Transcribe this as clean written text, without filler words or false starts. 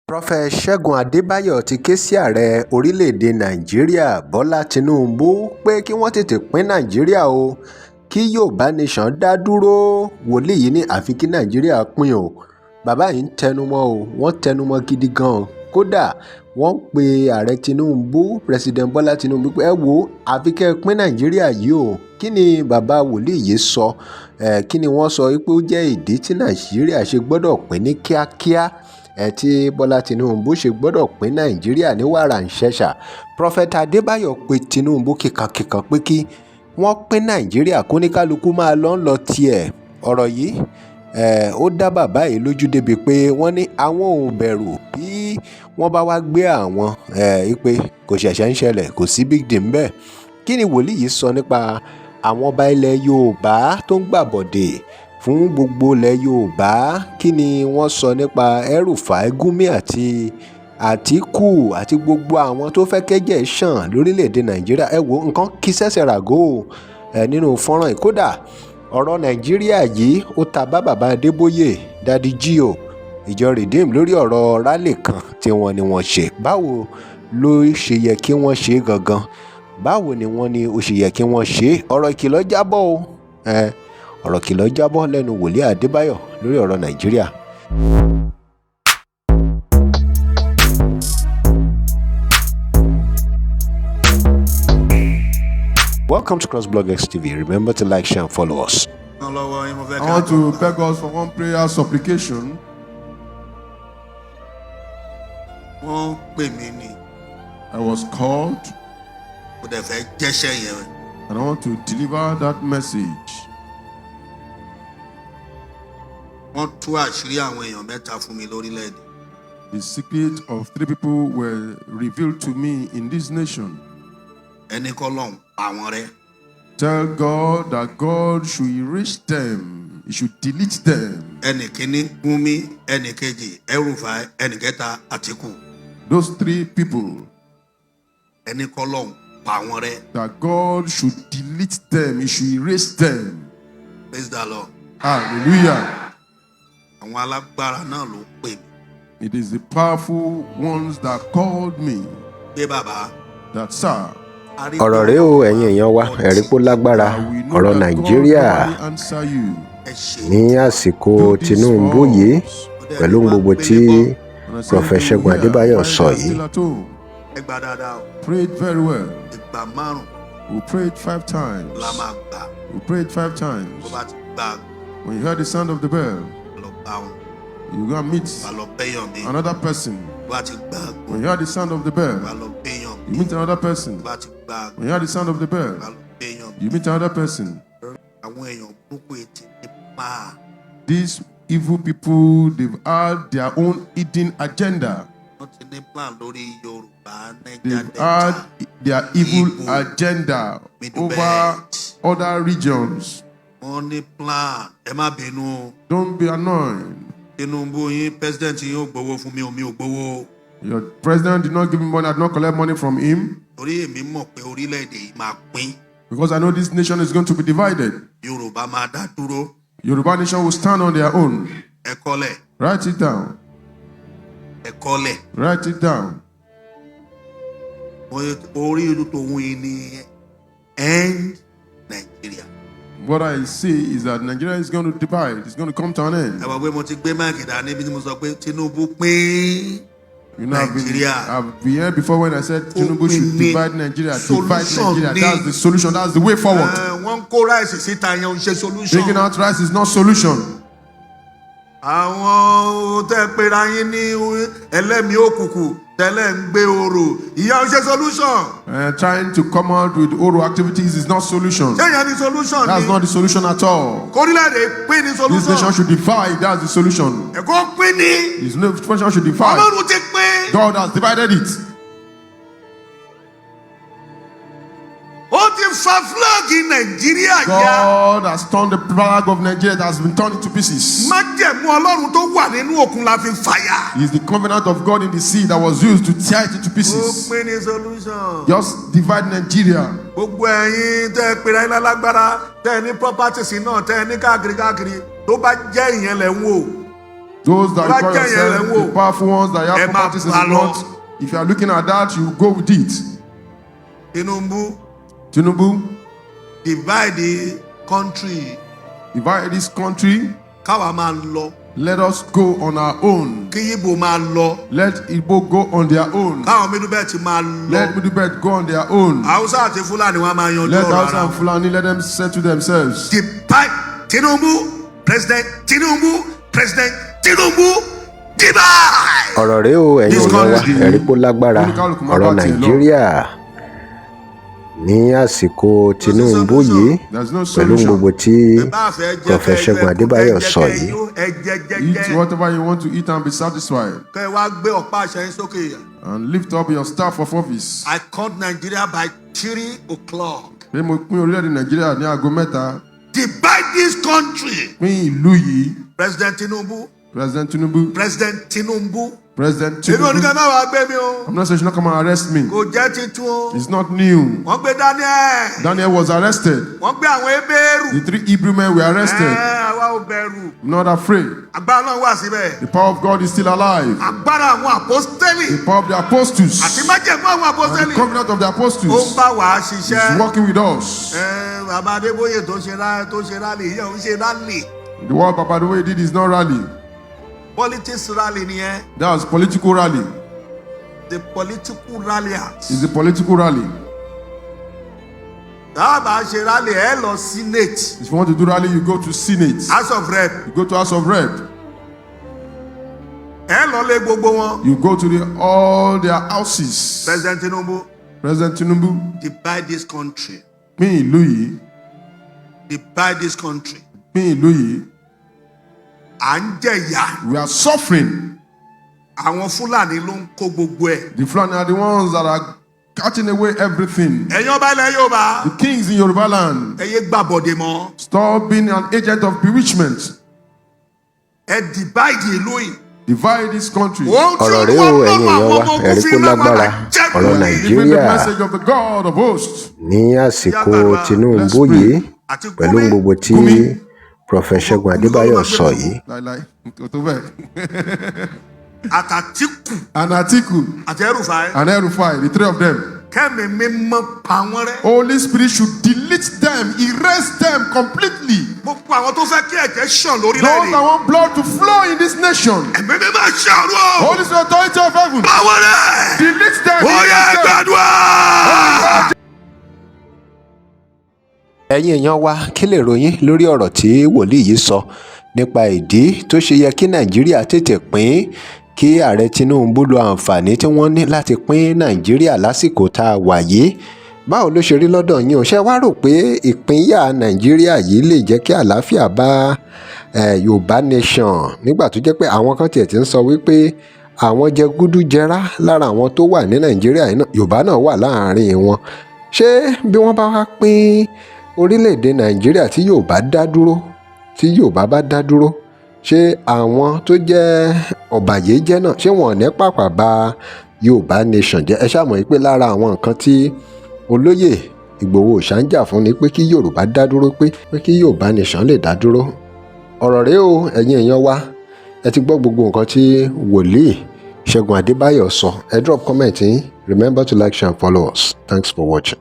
Prophet Ṣẹ́gun Adébáyò ti ké sí ààrẹ orílẹ̀‐èdè Nàìjíríà Bọ́lá Tínúbù pé kí wọ́n tètè pín Nàìjíríà o, kí Yorùbá Nation dá dúró. Wòlíì yìí ní àfi kí Nàìjíríà pín o. Bàbá yìí ń tẹnumọ́ o, wọ́n tẹnumọ́ gidi gan-an. Kódà wọ́n ń pe Ààrẹ Tinubu, President Bọ́lá Tinubu, pé ẹ wo, àfi kẹ́ ẹ pín Nàìjíríà yìí o. Kí ni bàbá wòlíì yìí sọ? Kí ni wọ́n sọ pé ó jẹ́ ìdí tí Nàìjíríà ṣe gbọ́dọ̀ pín ní kíákíá, tí Bọ́lá Tinubu ṣe gbọ́dọ̀ pín Nàìjíríà ní wàràǹṣeṣà? Prophet Adébáyò pe Tinubu kíkankíkan pé kí wọ́n pín Nàìjíríà, kó ní kálukú máa lọ ń lọ tiẹ̀. Ọ̀rọ̀ yìí ó dá bàbá yìí lójú débi pé wọ́n ní àwọn ò bẹ̀rù bí wọ́n bá wá gbé àwọn pé kò ṣẹ̀ṣẹ̀ ń ṣẹlẹ̀, kò sí big deal ńbẹ̀. Kí ni wòlíì yìí sọ nípa àwọn ọba ilẹ̀ Yorùbá tó ń gbàbọ̀dè fún gbogbo ilẹ̀ Yorùbá? Kí ni wọ́n sọ nípa El-Rufai, Gumi àti Àtíkù àti gbogbo àwọn tó fẹ́ kẹ́jẹ́ ṣàn lórílẹ̀‐èdè Nàìjíríà? Ẹ wo nǹkan kí sẹ́sẹ̀ ràgó ẹ nínú fọ́nrán yìí. Kódà ọ̀rọ̀ Nàìjíríà yìí, ó ta bá bàbá Adébóyè, Daddy G.O, ìjọ Redeem, lórí ọ̀rọ̀ rally kan tí wọ́n ní wọ́n ṣe. Báwo ló ṣe yẹ kí wọ́n ṣe gangan? Báwo ni wọ́n ní ó ṣe yẹ kí wọ́n ṣe? Ọ̀rọ̀ ìkìlọ̀ jábọ̀ o. Ọ̀rọ̀ ìkìlọ̀ jábọ̀ lẹ́nu wòlíì Adébáyọ̀ lórí ọ̀rọ̀ Nàìjíríà. Welcome to CrossBlog X TV. Remember to like, share, and follow us. I I want to beg us for one prayer supplication. Wọ́n pè mí ni. I was called Mo dẹ̀ fẹ́ jẹ́ṣẹ́ yẹn. and I want to deliver that message. Wọ́n tú àṣírí àwọn èèyàn mẹ́ta fún mi lórílẹ̀‐èdè. The secret of three people were revealed to me in this nation. Ẹ ní kọ́lọ́run pa wọ́n rẹ́. Tell God that God should erase them, He should delete them. Ẹnì kíní Gúnmi, ẹnì kejì El-Rufai, ẹnì kẹta Àtíkù. Those three people, Ẹ ní kọ́lọ́run pa wọ́n rẹ́. that God should delete them, He should erase them. Praise the Lord. Hallelujah. Àwọn alágbára náà ló pè mí It is the powerful ones that called me pé bàbá that, sir, a rí Ọ̀rọ̀ rèé o, ẹ̀yin èèyàn wa. Ẹ̀rí pó lágbára. that we know Ọ̀rọ̀ that God Nàìjíríà normally answer you. Ẹ ṣe ní àsìkò Do this Tinubu for yìí us. pẹ̀lú gbogbo tí And I said, Prophet you Ṣẹ́gun hear Adébáyọ̀ while sọ they are yìí. still at home. Ẹ gbà dáadáa o. Prayed very well. Ìgbà márùn We prayed five times. La máa gbà. We prayed five times. Tó bá ti gbà, When you heard the sound of the bell, lọ bá wọn, you go and meet wà lọ bẹ́yàn mi. another person. Tó bá ti gbà, When you heard the sound of the bell, wà lọ bẹ́yàn you mi. meet another person. Tó bá ti gbà, When you heard the sound of the bell, wà lọ bẹ́yàn mi. you meet another person. Àwọn èèyàn burúkú etí ní máa These evil people, they've had their own hidden agenda. Wọ́n ti ní plan lórí Yorùbá, Niger They've Delta, had their evil Igbo, agenda Middle over Belt. other regions. Wọ́n ní plan. Ẹ má bínú o. Don't be annoyed. Tinubu yín, president yín, ò gbowó fún mi o, mi ò gbowó. Your president did not give me money. I did not collect money from him Torí èmi mọ̀ pé orílẹ̀-èdè yìí máa pín. because I know this nation is going to be divided. Yorùbá máa dá dúró. Yoruba nation will stand on their own. Ẹ kọ́lẹ̀. Write it down. Ẹ kọ́lẹ̀. Write it down. Orí ìlú tòun yìí ní end Nàìjíríà. What I see is that Nigeria is going to divide. It's going to come to an end. Ẹ wọ pé mo ti gbé mic dání bí mo sọ pé Tinubu pín I've been, Nigeria. I've been here before when I said Tinubu should Open divide Nigeria. Divide solution Nigeria. That's the solution. That's the way forward. Ẹ, wọ́n ń kó rice síta yẹn, ò ń ṣe solution. Taking out rice is not solution. Àwọn tẹ́ pera yín ní ẹlẹ́mìí òkùnkùn tẹ́lẹ̀ ń gbé orò ìyá, ò ń ṣe solution. Trying to come out with oro activities is not solution. Ṣé ìyẹn ni solution That's ni? not the solution at all. Kórílẹ̀-èdè pín ní This nation solution. should divide. That's the solution. Ẹ̀kọ́ pín ní. This nation should divide. Ọlọ́run ti pín. God has divided it. Ó ti fa flag Nàìjíríà ya. God has torn the flag of Nigeria that has been torn into pieces. Májẹ̀mú Ọlọ́run tó wà nínú òkun la fi fàyà. It's the covenant of God in the sea that was used to tear it into Ó pieces. pín ní solution. Just divide Nigeria. Gbogbo ẹ̀yin tẹ́ ẹ pera yín lálágbára, tẹ́ ẹ ní properties náà, tẹ́ ẹ ní káàkiri káàkiri, tó bá jẹ́ ìyẹn lẹ̀ ń wò, Those that you call Bá jẹ́ yẹn lẹ̀ ń yourself wò. the powerful ones that you Ẹ have máa properties in bá the lọ. north, if you are looking at that, you go with it. Tinubu, Tinubu, divide the country divide this country. káwa máa lọ, Let us go on our own. kí Yíbo máa lọ, Let Igbo go on their own. káwọn Middle Belt máa lọ. Let Middle Belt go on their own. Hausa àti Fúlàní wọn máa yanjú Let ọ̀rọ̀ Hausa ara and wọn. Fulani, let them settle themselves. Divide Tinubu, President Tinubu, President Tinubu, divide. Ọ̀rọ̀ rèé o, ẹ̀yin This èèyàn wa, country. ẹ̀rí pó lágbára. Oníkálukú máa Ọ̀rọ̀ bá tiẹ̀ lọ. Nàìjíríà ní àsìkò Tinubu yìí, There's no pẹ̀lú solution. gbogbo tí Ẹ bá fẹ́ jẹ Prophet kẹ́ ẹ Ṣẹ́gun jẹ, Adébáyọ̀ kẹ́ ẹ sọ jẹ, yìí. yó, ẹ jẹ Eat jẹ́jẹ́. whatever you want to eat and be satisfied. Kẹ́ ẹ wá gbé ọ̀pá àṣẹ yín sókè. And lift up your staff of office. I count Nigeria by 3 o'clock. Pé mo pín orílẹ̀-èdè Nàìjíríà ní aago 3. Divide this country. Pín ìlú yìí. President Tinubu, President Tinubu. President Tinubu. President Èmi ò ní Tinubu. ká má wàá gbé mi o. I'm not saying you should not come and arrest me. Kò jẹ́ titun o. It's not new. Wọ́n gbé Daniel. Daniel was arrested. Wọ́n gbé àwọn Ebéèrù. The three Hebrew men were arrested. Ẹ àwa ò bẹ̀rù. I'm not afraid. Agbára náà wà síbẹ̀. The power of God is still alive. Agbára àwọn àpọ́stélì The power of the apostles àti májẹ̀mú àwọn and àpọ́stélì the covenant of the ó ń apostles bá wa is ṣiṣẹ́. working with us. Ẹ, Bàbá Adébóyè tó ṣe rally yẹn ò ń ṣe rally. The work Baba Adeboye did is not rally. Politics rally nìyẹn. That was political rally. The political ralliers. It's a political rally. Tá a bá ṣe rally, ẹ lọ Senate, If you want to do rally, you go to Senate. House of Rep. You go to House of Rep. Ẹ lọ lé gbogbo wọn. You go to all their houses. President Tinubu, President Tinubu, divide this country. Pín ìlú yìí. Divide this country. Pín ìlú yìí. À ń jẹ̀yà. We are suffering. Àwọn Fúlàní ló ń kó gbogbo ẹ̀. The Fulani are the ones that are catching away everything. Ẹ̀yin ọba ilẹ̀ Yorùbá, The kings in Yoruba land, ẹ yé gbàbọ̀dè mọ́. stop being an agent of bewitchment. Ẹ divide ìlú yìí. Divide this country. Ohun tí Ọ̀rọ̀ rèé Olúwa o, ẹ̀yin Ọlọ́run èèyàn àwọn wa, ọmọ ogun ẹ̀rí fi pó rán wa lágbára. là jẹ́ Ọ̀rọ̀ kúrò. Even the Nàìjíríà message of the God of hosts. ní àsìkò Tinubu yìí, Àti pẹ̀lú Gumi. gbogbo tí Gumi. Prophet Ṣẹ́gun Adébáyọ̀ sọ yìí. Láíláí, kò tó bẹ́ẹ̀. Àtàtìkù And Atiku àti El-Rufai. And El-Rufai, the three of them. Kẹ́mi mímọ́ pa wọ́n rẹ́. Holy Spirit should delete them, erase them completely. Gbogbo àwọn tó fẹ́ kí ẹ̀jẹ̀ ṣàn Those lórílẹ̀-èdè. that want blood to flow in this nation. Ẹ̀mí mímọ́ ṣàrú o. Holy Spirit, authority of heaven, Pa wọ́n rẹ́. delete them. Ó yá, Erase them. gbàdúrà. Ẹ̀yin èèyàn wa, kí lè ròyìn lórí ọ̀rọ̀ tí wòlíì yìí sọ nípa ìdí tó ṣe yẹ kí Nàìjíríà tètè pín, kí Ààrẹ Tinubu lo àǹfààní tí wọ́n ní láti pín Nàìjíríà lásìkò tá a wà yìí? Báwo ló ṣe rí lọ́dọ̀ yín o? Ṣé wàá rò pé ìpínyà Nàìjíríà yìí lè jẹ́ kí àlàáfíà bá Yorùbá nation, nígbà tó jẹ́ pé àwọn kan tiẹ̀ ti ń sọ wípé àwọn jẹgúdújẹrá lára àwọn tó wà ní Nàìjíríà yìí náà, Yorùbá náà wà láàrin wọn? Ṣé bí wọ́n bá wá pín orílẹ̀-èdè Nàìjíríà tí Yorùbá dá dúró, tí Yorùbá bá dá dúró, ṣé àwọn tó jẹ́ ọ̀bàyéjẹ́ náà, ṣé wọn ò ní pàpà ba Yorùbá nation jẹ́? Ẹ ṣáà mọ̀ pé lára àwọn nǹkan tí olóyè Ìgbòho Òòṣà ń jà fún ni pé kí Yorùbá dá dúró, pé kí Yorùbá nation lè dá dúró. Ọ̀rọ̀ rèé o, ẹ̀yin èèyàn wa, ẹ ti gbọ́ gbogbo nǹkan tí wòlíì Ṣẹ́gun Adébáyọ̀ sọ. Ẹ drop comment yín. Remember to like, share and follow us. Thanks for watching.